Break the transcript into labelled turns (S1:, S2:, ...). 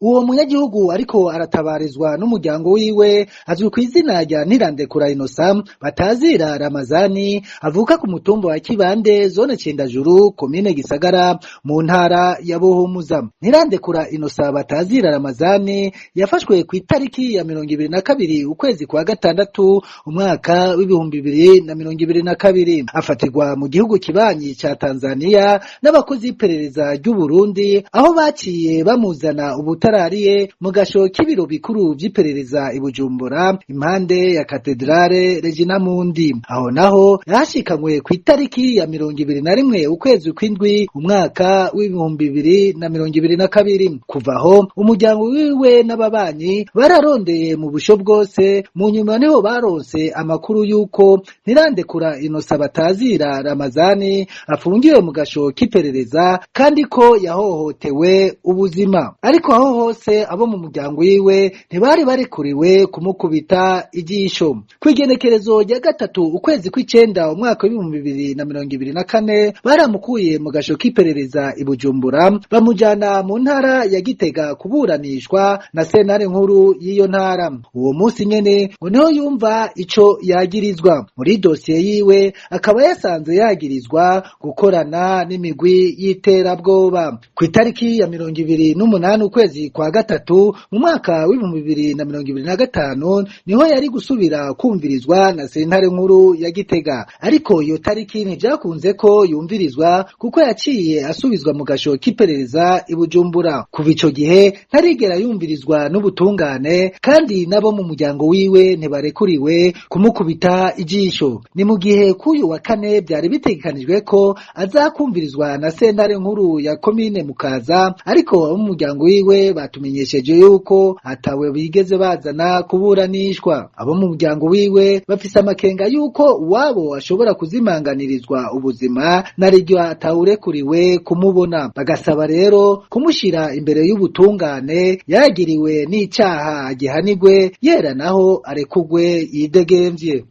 S1: Uwo munyagihugu ariko aratabarizwa n'umuryango wiwe azwi kw'izina rya Ntirandekura Innocent batazira Ramazani, avuka ku mutumba wa Kibande, zone Cendajuru, komine Gisagara, mu ntara ya Buhumuza. Ntirandekura Innocent batazira Ramazani yafashwe kw'itariki ya 22 ukwezi kwa gatandatu umwaka w'2022, afatirwa mu gihugu kibanyi ca Tanzania n'abakozi b'iperereza ry'u Burundi, aho baciye bamuzana ubutarariye mu gasho k'ibiro bikuru vy'iperereza i Bujumbura, impande ya Katedrale Regina Mundi. Aho naho yashikanywe kw'itariki ya 21 ukwezi kw'indwi umwaka w'2022. Kuva aho, umuryango wiwe n'ababanyi bararondeye mu busho bwose. Mu nyuma niho baronse amakuru y'uko Ntirandekura Innocent batazira Ramazani afungiwe mu gasho k'iperereza kandi ko yahohotewe ubuzima. Ariko aho hose abo mu muryango wiwe ntibari barekuriwe kumukubita ijisho. Kw'igenekerezo rya 3 ukwezi kw'icenda umwaka w'2024, baramukuye mu gasho k'iperereza i Bujumbura, bamujana mu ntara ya Gitega kuburanishwa na sentare nkuru y'iyo ntara. Uwo munsi nyene ngo niho yumva ico yagirizwa. Muri dosiye yiwe akaba yasanze yagirizwa gukorana n'imigwi y'iterabwoba. Kw'itariki ya 28 ukwezi kwa gatatu mu mwaka w'2025 niho yari gusubira kumvirizwa na sentare nkuru ya Gitega, ariko iyo tariki ntivyakunze ko yumvirizwa kuko yaciye asubizwa mu gasho k'iperereza i Bujumbura. Kuva ico gihe ntarigera yumvirizwa n'ubutungane, kandi nabo mu muryango wiwe ntibarekuriwe kumukubita ijisho. Ni mu gihe k'uyu wa kane vyari bitegekanijwe ko azakumvirizwa na sentare nkuru ya komine Mukaza, ariko abo mu muryango wiwe batumenyesheje yuko atawe bigeze bazana kuburanishwa. Abo mu muryango wiwe bafise amakenga yuko uwabo ashobora kuzimanganirizwa ubuzima nariryo atawurekuriwe kumubona, bagasaba rero kumushira imbere y'ubutungane, yagiriwe n'icaha agihanigwe, yera naho arekugwe yidegemvye.